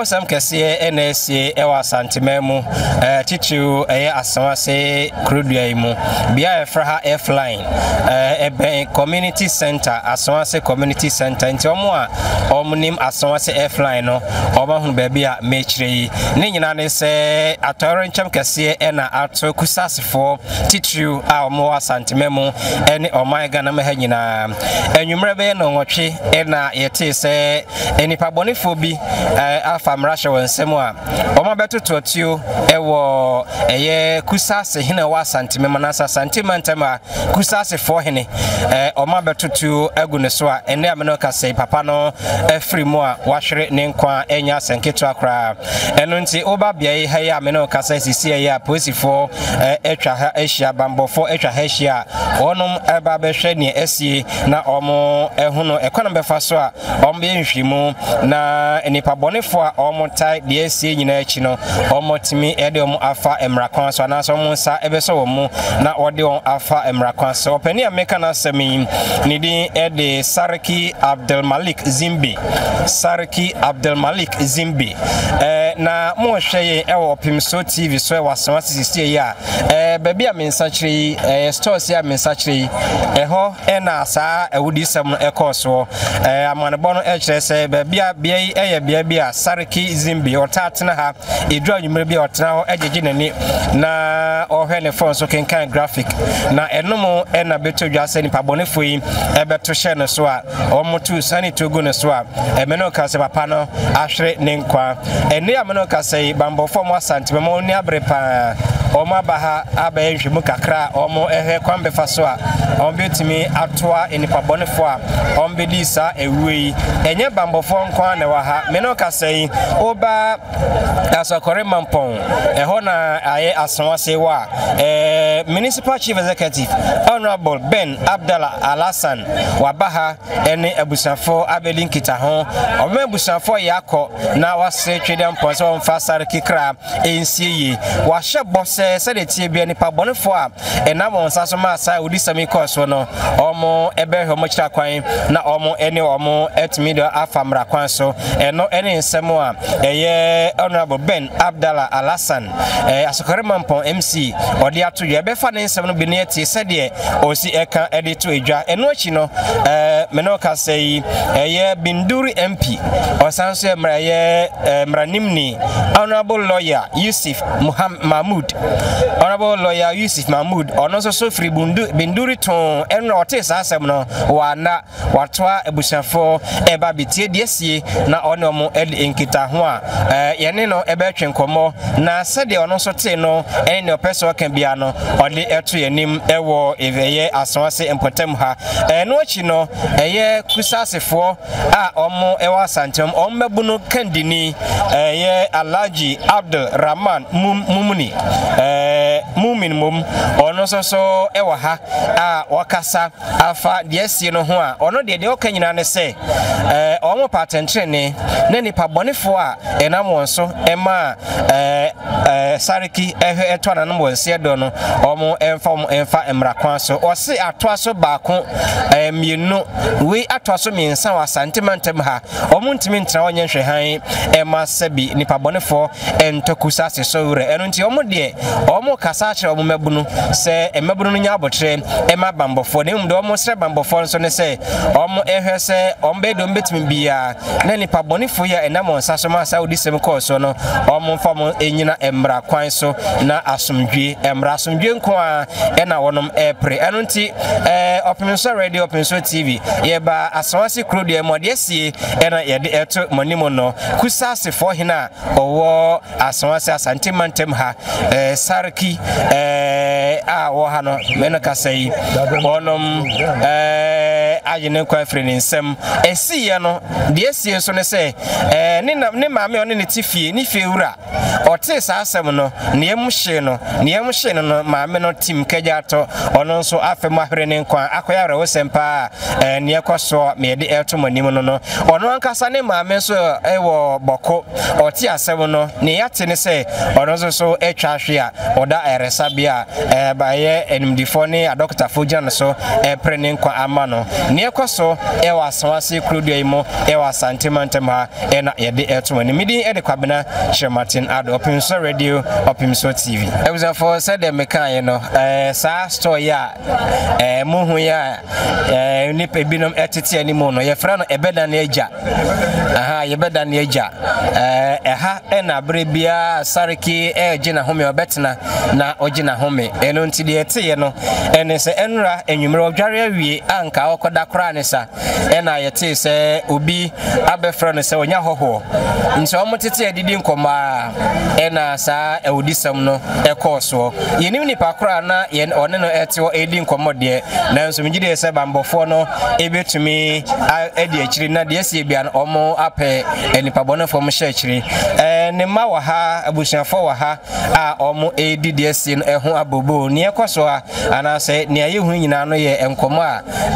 Awerɛhosɛm kɛseɛ na asie wɔ Asanteman mu, titiriw ɛyɛ Asawase kurodua yi mu. Bea a yɛfrɛ ha F-line, ɛbɛn Community Center, Asawase Community Center. Nti wɔn a wɔnim Asawase F-line no, wɔahunu baabi a mekyerɛ yi. Ne nyinaa ne sɛ atɔyerɛnkyɛm kɛseɛ na ato Kusasefoɔ titiriw a wɔwɔ Asanteman mu ne ɔman Ghana mu ha nyinaa. Anwummerɛ bɛyɛ nnɔnwɔtwe na yɛtee sɛ Nnipa bɔnefoɔ bi afa mmara hyɛ wɔn nsam a wɔabɛtoto atuo wɔ ɛyɛ Kusase hene a ɔwɔ Asante Mem anaasɛ Asante mantam a Kusasefoɔ hene wɔabɛtoto agu ne so a ɛnɛ a me ne ɔka sɛ papa no afiri mu a wahwere ne nkwa a ɛnyɛ asɛm ketewa koraa. Ɛno nti woba beae ha yi a me ne ɔka sɛ sisi ɛyɛ a polisifoɔ atwa ha ahyia, bambɔfoɔ atwa ha ahyia a wɔnom ɛba bɛhwɛ nea asie na wɔn ɛhono ɛkwan a bɛfa so a Wɔbɛyɛ nhwehwɛmu na nnipa bɔnefoɔ a wɔtae deɛ asie nyinaa akyi no, wɔatumi de wɔn afa mmara kwan so anaasɛ wɔn nsa bɛsɔ wɔn mu na wɔde wɔn afa mmara kwan so. Ɔpanin a meka n'asɛm yi, ne din de Sarki Abdulmalik Zimbi. Sarki Abdulmalik Zimbi. Eh, na mohwɛ yɛn ɛwɔ Ɔpemso TV so ɛwɔ Asewa sisi yi a, eh, baabi a me nsa kyerɛ yi, eh, stores yi a me nsa kyerɛ yi, ɛhɔ ɛna saa awudisɛm no ɛkɔɔ soɔ. Amanebɔ no kyerɛ sɛ baabi a bea yi yɛ bea bi a Sariki Zimbi ɔtaa tena ha. Ɛduru anwummerɛ bi a ɔtena hɔ gyegye n'ani na ɔhwɛ ne fon so kenkan graphic. Na ɛno mu na bɛtɔ dwa sɛ nipa bɔnefoɔ yi bɛto hyɛ no so a wɔto sane tuo gu ne so a ɛmɛ no ka sɛ papa no ahwere ne nkwa. Ɛnne a me ne wo kasa yi, bammɔfoɔ a wɔwɔ Asante ma wɔn ani abere paa. Wɔn aba ha abɛyɛ nhwɛmu kakra a wɔhwɛ kwan bɛfa so a wɔbɛtumi atoa nnipa bɔnefoɔ a wɔbɛdi saa awuo yi. Ɛnyɛ bammɔfoɔ nko ara na ɛwɔ ha. Me ne wo kasa yi, woba Asɔkɔre Mampɔn, ɛhɔ na ayɛ Asawase wɔ a, eh, Municipal Chief Executive Honorable Ben Abdallah Alhassan waba ha ne abusuafo abedi nkitaho. Ɔbɛma abusuafo yɛ akɔ na wɔasrɛ Twedeampɔn sɛ wɔmfa Sarki kra nsie yie. Wahyɛ bɔ sɛ sɛdeɛ ɛteɛ biara nnipa bɔnefoɔ a ɛnam wɔn nsa so maa saa awudisɛm yi kɔɔ so no, wɔbɛhwɛ wɔn akyiri akwan na wɔne wɔn atumi de afa mmara kwan so. Ɛno ne nsɛm a ɛyɛ Honourable Ben Abdallah Alhassan Eh, Asokore Mampɔn MC, ɔde ato dwa. Ɛbɛfa ne nsɛm no bi ne atie sɛdeɛ ɔsi ɛka ɛde to dwa. Ɛno akyi no, eh, me ne ɔkasa yi, ɛyɛ Binduri MP, ɔsan nso yɛ mmara ɛyɛ eh, mmaranimni, Honorable Lawyer Yusuf Muhammad Mahmood. Honorable Lawyer Yusuf Mahmood, ɔno nso so firi Binduri too ɛno ɔtee saa asɛm no, wɔanna. Watoa abusuafoɔ reba abɛtie deɛ asie na ɔne wɔn adi nkitaho a yɛne no bɛtwe nkɔmmɔ na sɛdeɛ ɔno nso tee no ne deɛ ɔpɛ sɛ ɔka biara no ɔde to yɛn anim wɔ ɛyɛ Asoase mpɔtam ha. Ɛno akyi no ɛyɛ Kusasefoɔ a wɔn wɔ Asanteman wɔn mmabunu kandini ɛyɛ Alhaji Abdul Rahman Mum Mumuni Mumin mmom ɔno nso so wɔ ha a ɔkasa afa deɛ asie no ho a, ɔno deɛ, deɛ ɔka nyinaa ne sɛ, ɛɛ, wɔn pɛ atɛntrenee, na nnipa bɔnefoɔ a ɛnam wɔn so maa ɛɛ, ɛɛ, Sariki ɛhwɛ ɛto ananom wɔn nseɛ dɔ no, wɔn ɛmfa wɔn ɛmfa mmara kwan so. Ɔse atoa so baako, ɛɛ, mmienu, wei atoa so mmiɛnsa wɔ Asante mantam ha. Wɔn ntumi ntena hɔ nyɛ nhwɛhan ɛma sɛbi nnipa bɔnefoɔ ntɔ kusase so werɛ. Ɛno nti wɔn deɛ wɔn kasa akyerɛ wɔn mmabunu sɛ mmabunu no nya abotrɛ ɛma banbɔfoɔ. Na mmom deɛ wɔn srɛ banbɔfoɔ nso ne sɛ wɔn ɛhwɛ sɛ wɔn bɛyɛ deɛ wɔn bɛtumi biara na nnipa bɔnefoɔ yi a ɛnam wɔn nsa so ma saa awudisɛm kɔɔ so no wɔn mfa wɔn nnyina mmara kwan so na asomdwie mmra. Asomdwie nko ara ɛna wɔnom ɛrepere. Ɛno nti ɛɛ Ɔpemsoɔ Radio, Ɔpemsoɔ TV, yɛba Asawase kuro dua mu a, deɛ asie ɛna yɛde ɛto mo anim no. Kusasefoɔ hene a ɔwɔ Asawase Asante mantam ha, ɛɛ Sarki ɛɛ a ɔwɔ ha no, mene kasa yi, wɔnom ɛɛ agye ne nkwa afiri ne nsam. Ɛsiiɛ no, deɛ asie nso ne sɛ ɛɛ ne, ne maame a ɔne ne te fie, ne fie wura, Ɔtee saa asɛm no, ne yam hyee no. Ne yam hyee no no, maame no tim kagya atɔ. Ɔno nso afa mu ahwere ne nkwa. Akɔyɛ awerɛhosɛm paa a nea ɛkɔ soɔ ma yɛde reto mo anim no no. Ɔno ankasa ne maame nso wɔ Bɔko. Ɔte asɛm no, nea yɛate ne sɛ ɔno nso so atwa ahwe a ɔda ayaresabea a ɛyɛ animdefoɔ ne adɔkotafoɔ gyina no so repere ne nkwa ama no. Nea ɛkɔ so wɔ Asawase kurodua yi mu wɔ Asante mantam ha na yɛde reto mo anim. Me din de Kwabena Kyerematen Addo, Ɔpemsoɔ Radio, Ɔpemsoɔ TV. Abusuafoɔ, sɛdeɛ mekaeɛ no, saa store yi a mohu yi a nnipa binom tete anim no, yɛfrɛ no Ɛbɛdane Agya. Aha, yɛbɛdane agya. Ɛha ɛna berɛ biara Sariki ɛregye n'ahome, ɔbɛtena na ɔgye n'ahome. Ɛno nti deɛ ɛteeɛ no, ɛne sɛ ɛnora anwummerɛ ɔdware awie a nka ɔkɔda koraa ne sa. Ɛna yɛtee sɛ obi abɛfrɛ no sɛ ɔnya hɔhoɔ. Nti wɔn tete adidi nkɔmmɔ a ɛna saa awudisɛm no ɛkɔɔ soɔ. Yɛnim nipa koraa na yɛn ɔne no ɛte hɔ ɛredi nkɔmmɔ deɛ, nanso megye die sɛ bambɔfoɔ no ɛbɛtumi adi akyiri na deɛ asie bia no wɔn apɛ nipa bɔnefoɔ mo hyɛ akyiri. Ɛɛ ne mma wɔ ha, abusuafoɔ wɔ ha a wɔn ɛredi deɛ asie no ɛho abobo. Nea ɛkɔ so a anaasɛ nea yɛhunu nyinaa no yɛ nkɔmmɔ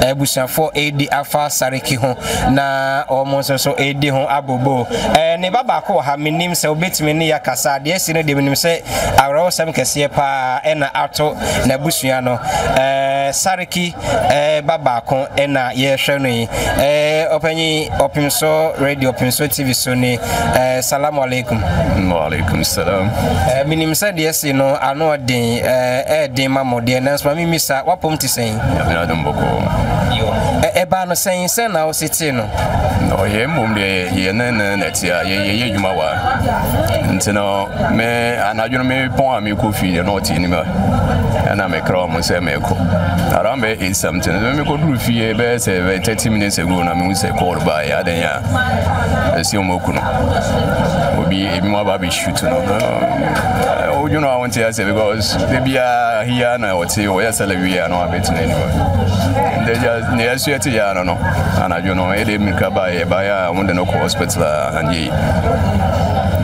a abusuafoɔ redi afa Sariki ho na wɔn nso so redi ho abobo. Ɛɛ ne ba baako wɔ ha, menim sɛ wobɛtumi ne yɛakasa. Deɛ asi no deɛ menim sɛ awerɛhosɛm kɛseɛ paa ɛna ato n'abusua no. Ɛɛ Sariki ɛɛ ba baako ɛna yɛrehwɛ no yi. Ɛɛ ɔpanyin Ɔpemso Radio, Ɔpemso TV so ni. Ɛɛ salamu alaikum. Wa alaikum salam. Ɛɛ menim sɛ deɛ asi no ano ɔden ɛɛ ɛɛden ma mo deɛ, nanso ma memmisa, w'apɔm te sɛn? Nyame adom bɔkɔɔ. Yo. Ɛbaa no sɛn? Sɛn na wose tee no? Ɔyɛ mmom deɛ yɛ ne ne na ɛte a yɛyɛ adwuma wɔ ha. Nti no me anadwo no mepɔn a mekɔ fie deɛ na ɔte anim a ɛna mekra wɔn sɛ mekɔ. Around bɛyɛ 8 something mekɔduru fie bɛyɛ sɛ bɛyɛ 30 minutes ago na mehu sɛ call baeɛ adɛn a ɛsi wɔn aku no. Obi ebi mu aba abɛshoot no. Wodwene a wonte aseɛ because da biara hia na ɔte ɔyɛ sɛlɛ wie a na wabɛtena anim nti agya ne yɛso yɛte yɛ ano no anadwo no ɛde mmirika baeɛ baeɛ a wɔde no kɔ hospital a anyɛ yi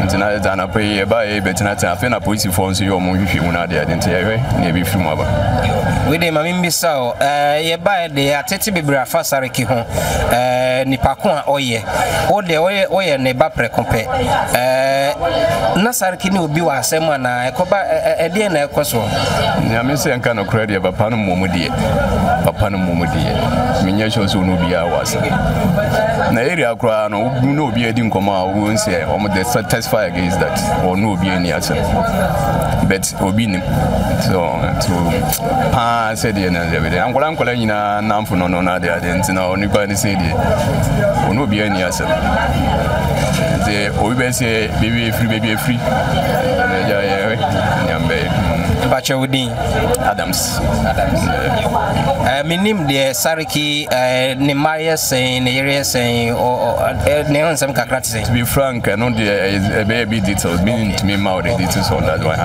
nti na ɛdze anapa yi yɛbaeɛ bɛtenatena afei na polisifoɔ nso yɛ wɔn nhwehwɛ mu no adeɛ ade nti yɛhwɛ nea ɛbɛfiri mu aba. Wei de ma membisa o, yɛbaeɛ de yɛatete bebree afa Sariki ho, nipa ko a ɔyɛ. Wo deɛ woyɛ woyɛ ne ba prɛko pɛ. Ɛɛ na Sarki ne obi wɔ asɛm anaa? Ɛkɔba ɛdeɛn na ɛkɔ soɔ? Nyame sɛ nka nokorɛ deɛ papa no mmom deɛ papa no mmom deɛ menyɛ sure sɛ ɔne obiara wɔ asɛm na area koraa no wo ne obi adi nkɔmmɔ a wobɛhu sɛ wɔn de testify against that ɔne obi ani asɛm but Obi nim so to paa sɛ deɛ na deɛ deɛ nkwadaa nkwadaa nyinaa namfo no no na adeɛ adeɛ nti na onipa ne sɛ deɛ ɔne obiara ni asɛm nti obi bɛ sɛ baabi efiri baabi efiri ɛna agya yɛ nyambɛ. Mpakyɛ wo din? Adams. Adams. Uh, menim deɛ Sariki uh, ne mma yɛ sɛn ne yere yɛ sɛn ne ho nsɛm kakra te To be frank, ɛno deɛ ɛbɛyɛ bi details. Mi ntumi mma wo the details on that one.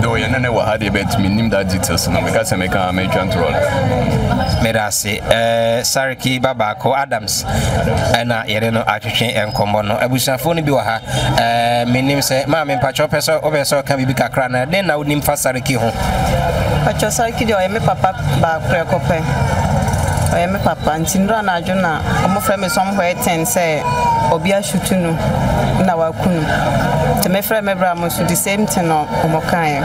Though yɛn ne wɔ ha deɛ but mi nim that details no. Meka sɛ meka metwa ntorɔ no. Meda ase. Sariki ba baako Adams ɛna yɛne no atwetwe nkɔmmɔ no. Abusuafoɔ no bi wɔ ha. Menim sɛ maame mpakyɛ wopɛ sɛ wopɛ sɛ ɔka biribi kakra na dɛn na wonim fa Sariki ho? Mpakyɛ Sariki deɛ ɔyɛ me papa baako prɛko pɛ. Ɔyɛ me papa nti nnora anadwo na wɔfrɛ me somewhere ten sɛ obi ashutu no na waku no. Nti mefrɛ me bra mo nso the same thing na wɔn kaeɛ.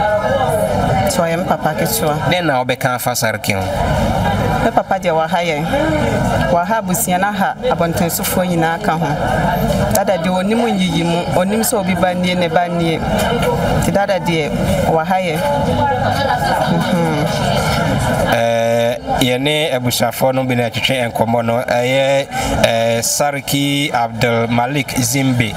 Nti ɔyɛ me papa ketewa. Dɛn na wobɛka afa Sarki ho? Me papa deɛ waha yɛn. Waha abusua no aha abɔntensofoɔ nyinaa ka ho. Dada deɛ ɔnim nyiyimu, ɔnim sɛ obi ba nie ne ba nie. Nti dada deɛ waha yɛn. Mm-hmm. Eh, yɛne abusuafoɔ no bi na ɛtwetwe nkɔmmɔ no ɛyɛ eh, Sarki Abdul Malik Zimbe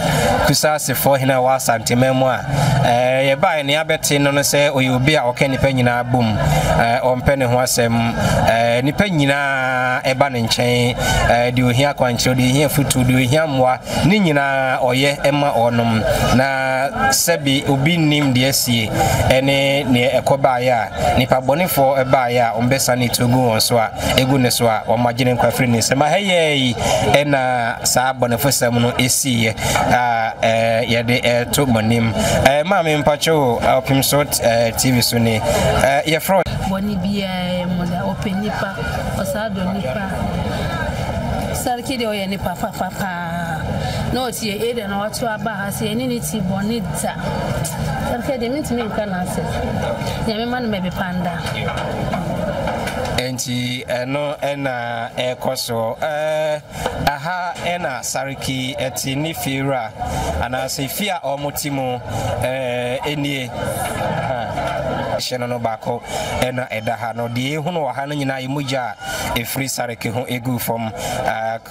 Kusasefoɔ hene a wɔ Asanteman mu a eh, yɛbaeɛ ne abɛte no no sɛ ɔyɛ obi a ɔka nnipa nyinaa bom eh, ɔmpɛ ne ho asɛm eh, nnipa nyinaa ɛba ne nkyɛn eh, deɛ ohia akwankyerɛ deɛ ohia futuo deɛ ohia mmoa ne nyinaa ɔyɛ ɛma ɔnom na sɛbi obi nnim deɛ asie ɛne neɛ ɛkɔbaeɛ a Nnipa bɔnefoɔ baeɛ a wɔbɛsane tuo gu wɔn. wɔn so a egu ne so a wɔagye ne nkwa afiri ne nsam. Aha yɛ yi ɛna saa abɔnefosɛm no esiiɛ a ɛɛ yɛde ɛreto mo anim. Ɛɛ maame mpakyɛw ɔpem so ɛɛ TV so ni ɛɛ yɛfrɛ. Bɔne biara mu da ɔpɛ nipa ɔsaa dɔ nipa Sarki deɛ ɔyɛ nipa papa paa na ɔte yɛ area na wato aba ha sɛ yɛne ne ti bɔne da Sarki deɛ mentumi nka n'asɛm Nyame ma no baabi pa nda. Enti ɛno na ɛrekɔ soɔ. Ɛɛ, aha na Sarki te ne fiewura anaasɛ fie a wɔte mu ɛɛ nie. Hyɛ no no baako na ɛda ha no. Deɛ yɛhunu wɔ ha no nyinaa yɛ mogya a ɛfiri Sarki ho ɛguu fam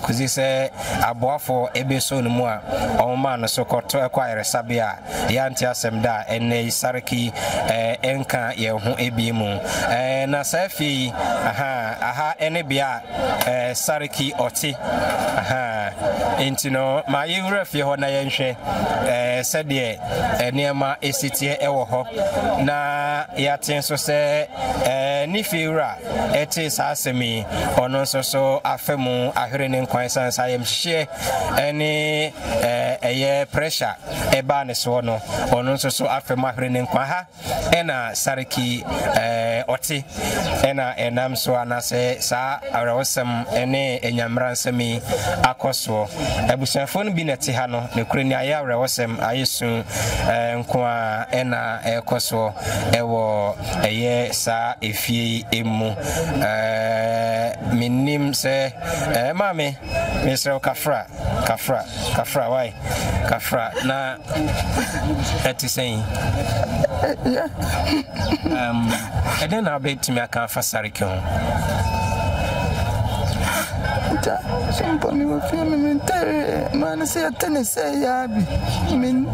kɔsi sɛ aboafoɔ ɛbɛsoo no mu a wɔmaa no so kɔto ɛkɔ ayaresabea a Yɛante asɛm da a ɛnnɛ yi Sarki nka yɛn ho ebie mu. Na saa fie yi, aha, aha ne bea a Sarki ɔte. Aha, nti no, ma yɛnwura fie hɔ na yɛnhwɛ sɛdeɛ nneɛma esi teɛ ɛwɔ hɔ. Na yɛate nso sɛ ne fie wura ɛte saa asɛm yi, ɔno nso so afa mu ahwere ne nkwa ɛsiane sɛ ayamhyehyeɛ ɛne ɛyɛ pressure ɛbaa ne soɔ no, ɔno nso so afɛ mu ahwere ne nkwa. Ha ɛna Sarki ɔte, ɛna ɛnam so anaasɛ saa awerɛhosɛm ne anyammera nsɛm yi akɔ soɔ. Abusuafoɔ no bi na ɛte ha no, nokorɛ ni ayɛ awerɛhosɛm, ayɛ su nko a ɛna ɛrekɔ soɔ ɛwɔ ɛyɛ saa efie yi mu. Mennim sɛ, maame, mesrɛ wo kafra, kafra. Kafra wai kafra na ɛte sɛn? Um, ɛdɛn na wobɛtumi aka afa sariki ho? Nta so mpo mewɔ fie me mentere maa no sɛ yɛte ne sɛ yɛa bi men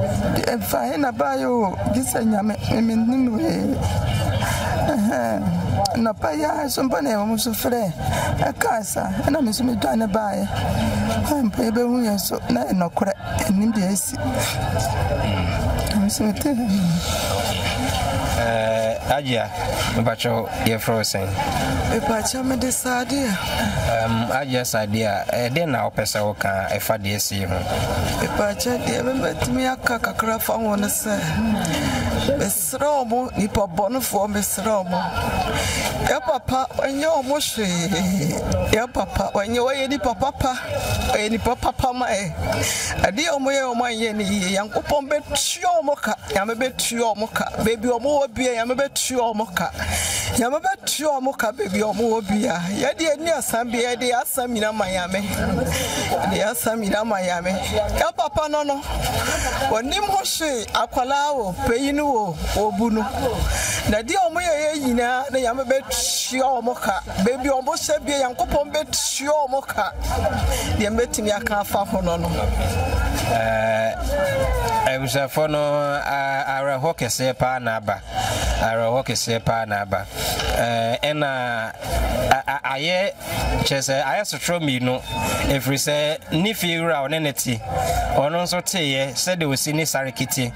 ɛfa he na baayɛ o gye sɛ nyame me mennim hwee nnɔpa yi ara so mpo na ɛwɔ so frɛ ɛkaa sa ɛna me nso medwane baeɛ Mpo yɛbɛhu yɛn so na yɛ nɔkorɛ ɛnim deɛ asi nso mete Ajia, mepakyɛw yɛfrɛ wo sɛn? Mepakyɛw mede Sadia. Ajia Sadia, ɛdeɛn na wopɛ sɛ woka ɛfa deɛ asi ho? Mepakyɛw deɛ mebɛtumi aka kakra fa ho ne sɛ Mesrɛ ɔmo, nnipa bɔnefoɔ mesrɛ ɔmo. Yɛ papa ɔnyɛ ɔmo hwee. Yɛ papa ɔnyɛ ɔyɛ nipa papa. Ɔyɛ nipa papa ma yɛ. Adeɛ a ɔmo yɛ ɔmo anyɛ no yie. Nyankopɔn bɛtua ɔmo ka. Nyame bɛtua ɔmo ka. Baabi ɔmo wɔ bia Nyame bɛtua ɔmo ka. Nyame bɛtua ɔmo ka baabi ɔmo wɔ bia. Yɛde yɛni asɛm bia yɛde yɛ asɛm nyina ma Nyame. Yɛde yɛ asɛm nyina ma Nyame. Yɛ papa no no ɔnim ho hwee. Akwadaa o, panyin o, wɔbu no. Na deɛ wɔn yɛ yɛ nyinaa na Nyame bɛtua wɔn ka. Baabi wɔn hyɛ bia Nyankopɔn bɛtua wɔn ka. Deɛ mɛtumi aka afa ho no no. Abusuafoɔ no awerɛhoɔ kɛseɛ paa na aba. Awerɛhoɔ kɛseɛ paa na aba. Ɛna ayɛ Kyerɛ sɛ, ayɛ sotorɔ mmienu, ɛfiri sɛ ne fie wura a ɔne no te, ɔno nso teeɛ sɛdeɛ ɔsi ne Sarki te.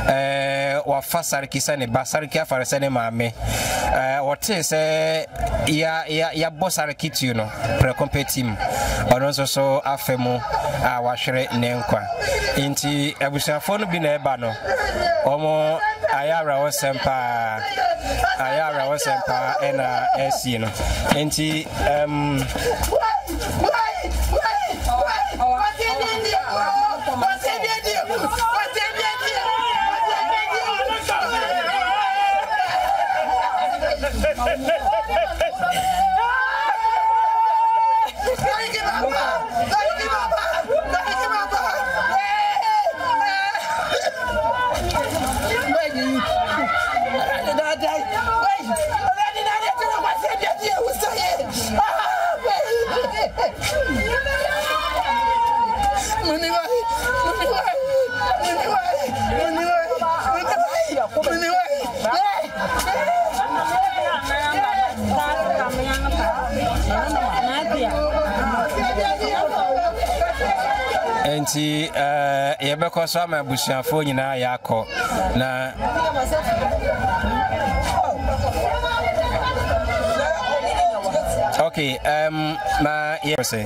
Ɛɛ, wafa Sarki sɛ ne ba, Sarki afa no sɛ ne maame. Ɛɛ, ɔtee sɛ ya, ya, yɛabɔ Sarki tuo no prɛko pɛ tim. Ɔno nso so afa mu a wahwere ne nkwa. Nti abusuafoɔ no bi na ɛba no, wɔn ayɛ awerɛhosɛm paa. Ayɛ awerɛhosɛm paa ɛna ɛsie no. Nti um, Nti eh, yɛbɛkɔ so ama abusuafoɔ nyinaa yɛakɔ na Okay, um, ma yɛ sɛ.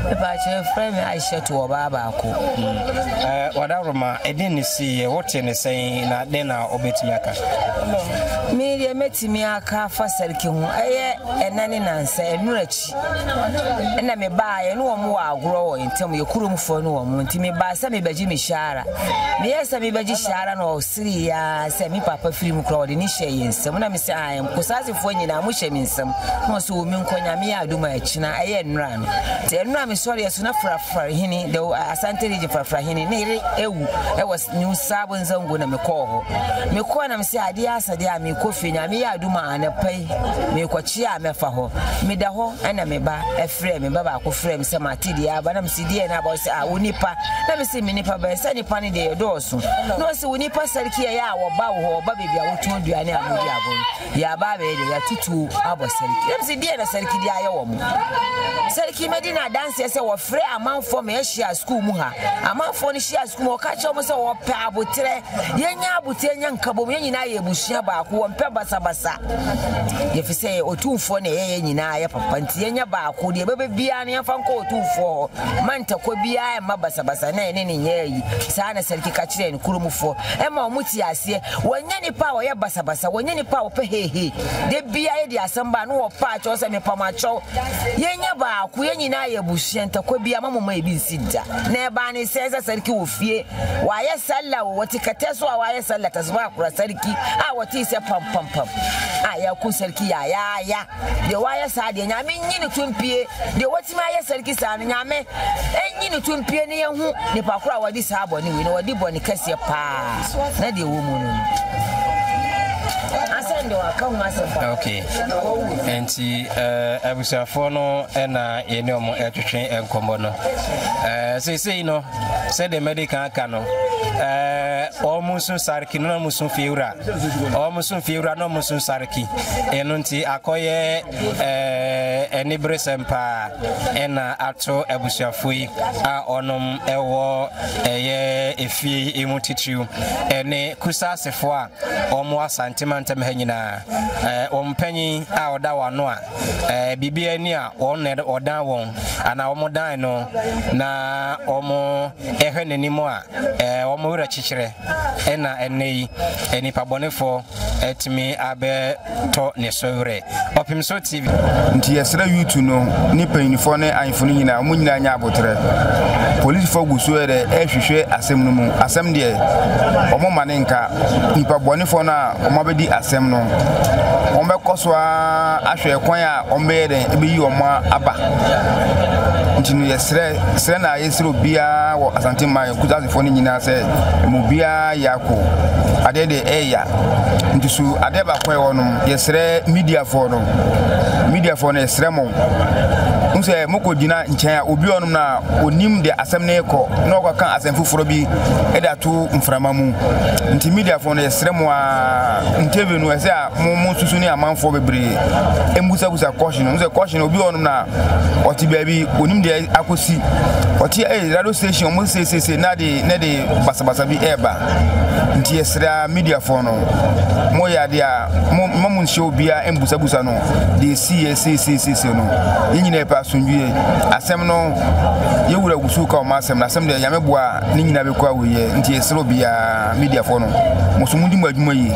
Mepakyɛ frɛ me Aisha to ɔbaa baako. Mm. Uh, Wadaroma, ɛdin ne si yɛ wote ne sɛn na dɛn na wobɛtumi aka? Me deɛ mɛtumi aka afa sarki ho ɛyɛ ɛna ne nansa ɛnura akyi ɛna mebaa yɛne wɔn wɔ agorɔ wɔ ntam yɛ kuromfoɔ ne wɔn nti mebaa sɛ mebɛgye me hyara meyɛ sɛ mebɛgye hyara na Ɔseree ara sɛ me papa firi mu koraa ɔde ne hyɛɛ yɛn nsam na mese ae Nkosasefoɔ nyinaa mo hyɛ me nsam na ɔse o menkɔ Nyame yɛ adom a ɛkyena ɛyɛ nnora no nti ɛnora mesɔreɛ so na Frafra hene the Asante region Frafra hene ne yere awu ɛwɔ New Sabo Nzango na mekɔɔ hɔ mekɔɔ na mese adeɛ asa deɛ a mekɔ fie Nyame yɛ adom a anɔpa yi mekɔkye a mɛfa hɔ meda hɔ ɛna me ba ɛfrɛ me ba baako frɛ me sɛ mate deɛ aba na mese deɛ na aba ɔse a wo nipa na mese me nipa bɛn sɛ nipa no deɛ yɛdɔɔso so. Na ɔse wo nipa sarki ɛyɛ a wɔba wo hɔ, wɔba baabi a wotɔn aduane a modi agorɔ no, yɛaba abɛyɛ deɛ yɛatutuo abɔ sarki. Na mese deɛ na sarki de ayɛ wɔ mo? Sarki mɛdi no adanseɛ sɛ wɔfrɛ amanfoɔ ma yɛhyia sukuu mu ha. Amanfoɔ no hyia sukuu mu, wɔka kyerɛ wɔn sɛ wɔpɛ aboterɛ. Yɛnya aboterɛ nya nkabom, yɛn nyinaa yɛ abusua baako, wɔmpɛ basabasa. Yɛfi sɛ otumfoɔ na ɛyɛ yɛn nyinaa yɛ papa nti yɛnyɛ baako, deɛ ɛbɛbɛ biara no yɛmfa nkɔ otumfoɔ hɔ. Ma ntakwa biara mma basabasa na ɛne ne nyɛ ayi. Saa na Sarki ka kyerɛɛ ne kuromfoɔ. Ɛma wɔn te aseɛ. Wɔnyɛ nnipa a wɔyɛ basabasa. Wɔnyɛ nnipa a wɔpɛ heihei. Da biara yɛde asɛm ba a, na wɔpa akyɛw sɛ, Mepa mo akyɛw. Yɛnyɛ baako. Yɛn nyinaa yɛ abusua. Ntakwa biara, mma momma ebi nsi da. Na ɛbaa ne sɛ, sɛ Sarki wɔ fie, wayɛ sallah o, wɔte kɛtɛ so a wayɛ sallah, tasbah kura Sarki a wɔtee sɛ pampampam a yɛako Sarki yaayaaya. Deɛ wayɛ saa deɛ, Nyame nyi ne to mpie. Deɛ watumi ayɛ sarki saa no, Nyame nyi ne to mpie na yɛhu nipa koro a wadi saa bɔne wei na wadi bɔne kɛseɛ paa na deɛ ɛwɔ mu no no. Asɛn deɛ waka ho asɛm paa. Okay. Nti eh, abusuafoɔ no na yɛne ɔmo ɛtwetwe nkɔmmɔ no. Eh, seesei no, sɛdeɛ mɛde kan aka no, eh, ɔmo nso sarki no na ɔmo nso fiewura. Wɔn so mfiewura na wɔn so nsareki. Ɛno nti akɔyɛ ɛɛ aniberesɛm paa ɛna ato abusuafo yi a wɔnom ɛwɔ ɛyɛ efie yi mu titiriw ɛne Kusaasefo a wɔn wɔ Asante mantam ha nyinaa. Ɛɛ wɔn panyin a ɔda wɔn ano a ɛɛ biribi ani a wɔn na ɔdan wɔn anaa wɔn dan no na wɔn ɛhwɛ n'anim a ɛɛ wɔn werɛ kyekyerɛ. Ɛna ɛnnɛ yi, nnipa bɔnefoɔ atumi abɛtɔ ne so werɛ. Ɔpem so TV. Nti yɛsrɛ youth no ne panyinifoɔ ne ahemfo no nyinaa, wɔn nyinaa nyɛ aboterɛ. Polisifoɔ gu so yɛ dɛ ɛrehwehwɛ asɛm no mu. Asɛm deɛ, wɔn mma ne nka. Nnipa bɔnefoɔ no a wɔn abɛdi asɛm no, wɔn bɛkɔ so ara ahwɛ kwan a wɔn bɛyɛ dɛn ɛbɛyi wɔn aba. Nti no yɛsrɛ, srɛ na yɛsrɛ obiara wɔ Asante man. Kusasefoɔ no nyinaa sɛ emu biara yɛ ako adeɛ deɛ ɛyɛ nti so adeɛ baako ɛwɔ no yɛsrɛ mediafoɔ no mediafoɔ no yɛsrɛ mo n sɛ mokɔ gyina nkyɛn a obi ɔnom na onim deɛ asɛm no rekɔ na ɔkɔka asɛm foforɔ bi de ato mframa mu nti mediafoɔ no yɛsrɛ mo a interview no ɛsɛ a mo mo susu ne amanfoɔ bebree mbusabusa kɔhye no n sɛ kɔhye no obi ɔnom na ɔte baabi onim deɛ akɔsi ɔte ɛyɛ radio station ɔmo seesiesie na de na de basabasa bi ɛɛba nti yɛsrɛ a mediafoɔ no mo yɛ adeɛ a mo mo mo nhyɛ obiara mbusabusa no deɛ esi yɛ seesiesiesie no yɛn nyinaa yɛpɛ asomdwie asɛm no yɛwura wusu ka ɔmo asɛm na asɛm deɛ nyame boa ne nyinaa bɛkɔ awieɛ nti yɛsrɛ obiara mediafoɔ no mo so mo di mo adwuma yie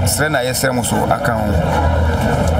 srɛ na yɛsrɛ mo so aka ho.